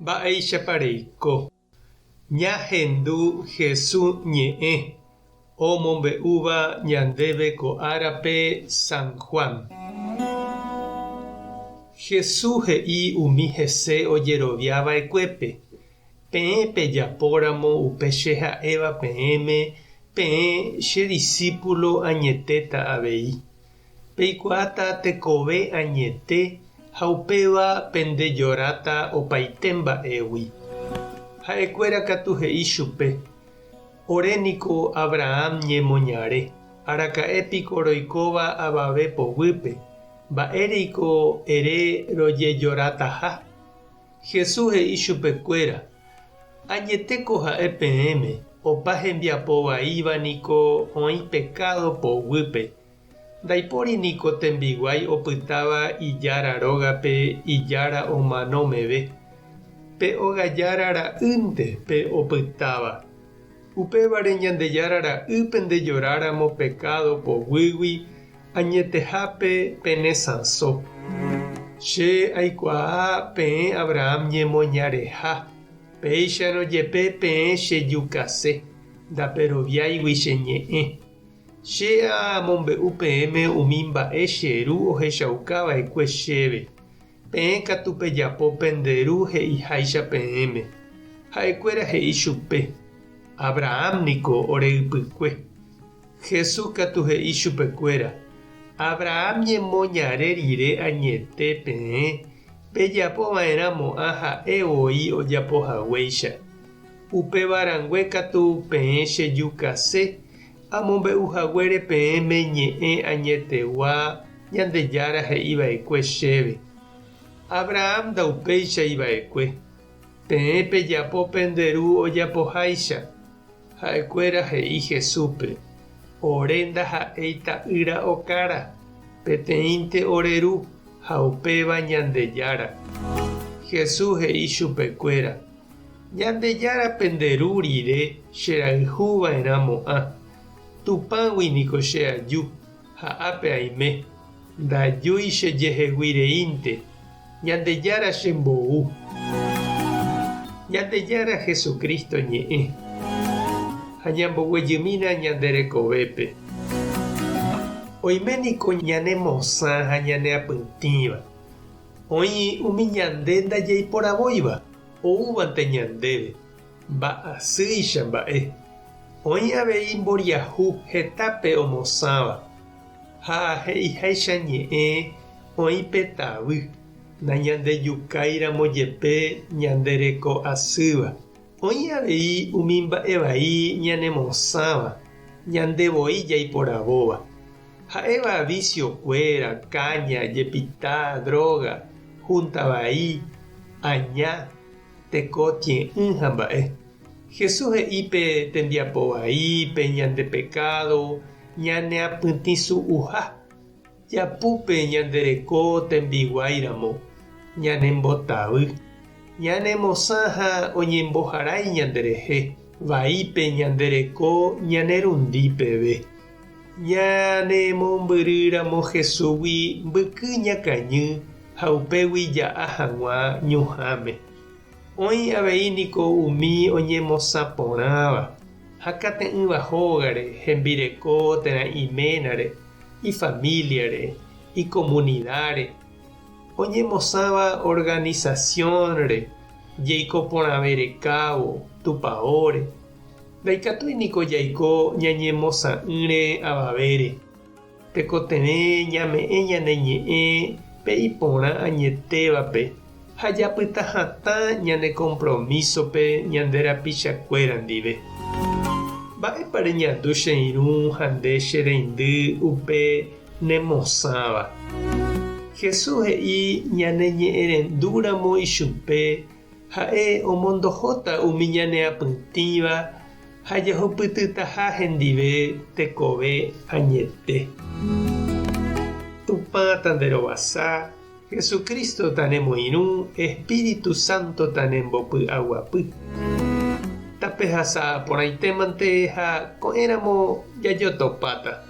Mba'éichapa reiko? Ñahendu Hesu ñe'ẽ omombe'úva ñandéve ko árape San Juan. Hesu he'i umi hese ojerovia va'ekuépe, Peẽ pejapóramo upe che ha'éva peẽme, peẽ che disípulo añetéta avei. Peikuaáta tekove añete ha upéva pendejoráta opaite mba'égui. Ha'ekuéra katu he'i chupe, Ore niko Abraham ñemoñare, araka'e piko roikóva avave poguýpe, mba'éreiko ere rojejorataha? Jesús he'i chupekuéra, Añetéko ha'e peẽme, opa hembiapo vaíva niko oĩ pekádo poguýpe. Ndaipóri niko tembiguái opytáva ijára rógape ijára omano meve. Pe óga jára ra'ýnte pe opytáva. Upévare Ñandejára ra'y pendejoráramo pekádo poguýgui, añetehápe pene sãso. Che aikuaa peẽ Abraham ñemoñareha, péicharõ jepe peẽ chejukase, ndaperoviáigui che ñe'ẽ. Che amombe'u peẽme umi mba'e che Ru ohechauka va'ekue chéve. Peẽ katu pejapo pende ru he'iháicha peẽme. Ha'ekuéra he'i chupe, Abraham niko ore ypykue. Jesús katu he'i chupekuéra, Abraham ñemoñare rire añete peẽ pejapo va'erã mo'ã ha'e voi ojapo haguéicha. Upéva rangue katu peẽ chejukase Amombe'u haguére peẽme ñe'ẽ añetegua Ñandejára he'i va'ekue chéve, Abraham ndaupéichai va'ekue, peẽ pejapo pende ru ojapoháicha. Ha'ekuéra he'i Jesúspe, Ore ndaha'éi ta'ýra okára, peteĩnte ore ru, ha upéva Ñandejára. Jesús he'i chupekuéra, Ñandejára pende ru rire che rayhu va'erã mo'ã. Tupãgui niko che aju, ha ápe aime. Ndajúi che jehegui reínte, Ñandejára che mbou. Ñandejára Jesucristo ñe'ẽ. Ha ñamboguejymína ñande rekovépe. Oime niko ñane mosã ha ñane apytĩva. Oĩ umi ñande ndajaiporavóiva. Oúvante ñandéve, mba'asýicha mba'e. Oĩ avei mboriahu hetápe omosãva, ha he'iháicha ñe'ẽ oĩ pe tavy, nañandejukáiramo jepe ñande reko asýva. Oĩ avei umi mba'e vai ñanemosãva, ñande voi jaiporavóva. Ha'éva vicio-kuéra, káña, jepita, droga, júnta vai, aña, teko tie'ỹ ha mba'e. Jesús he'i pe tembiapo vai, pe ñande pekádo ñaneapytĩsu'uha, japúpe ñande reko tembiguái ramo, ñanembotavy, ñanemosã ha oñemboharái ñanderehe, vaípe ñande reko ñanerundi peve. Ñanemombyrýramo Jesúsgui mbyky ñakañy ha upégui ja'a hag̃ua ñuhãme. Oĩ avei niko umi oñemosã porãva ha kate'ỹva hógare, hembireko térã iménare, ifamíliare, ikomunidáre, oñemosãva organisasiónre, jeiko porãve rekávo, tupaóre. Ndaikatúi niko jaiko ñañemosã'ỹre avavére. Tekotevẽ ñame'ẽ ñane ñe'ẽ pe iporã añetévape ha japyta hatã ñane kompromísope ñande rapichakuéra ndive. Mba'épa reñandu che irũ ha nde che reindy upe nemosãva? Jesús he'i ñaneñe'ẽrendúramo ichupe Ha'e omondohóta umi ñaneapytĩva ha jahupytytaha hendive tekove añete. Tupã tanderovasa, Jesucristo tanemoirũ, Espíritu Santo tanembopy'aguapy. Tapehasa porãitémante ha ko'ẽramo jajotopáta.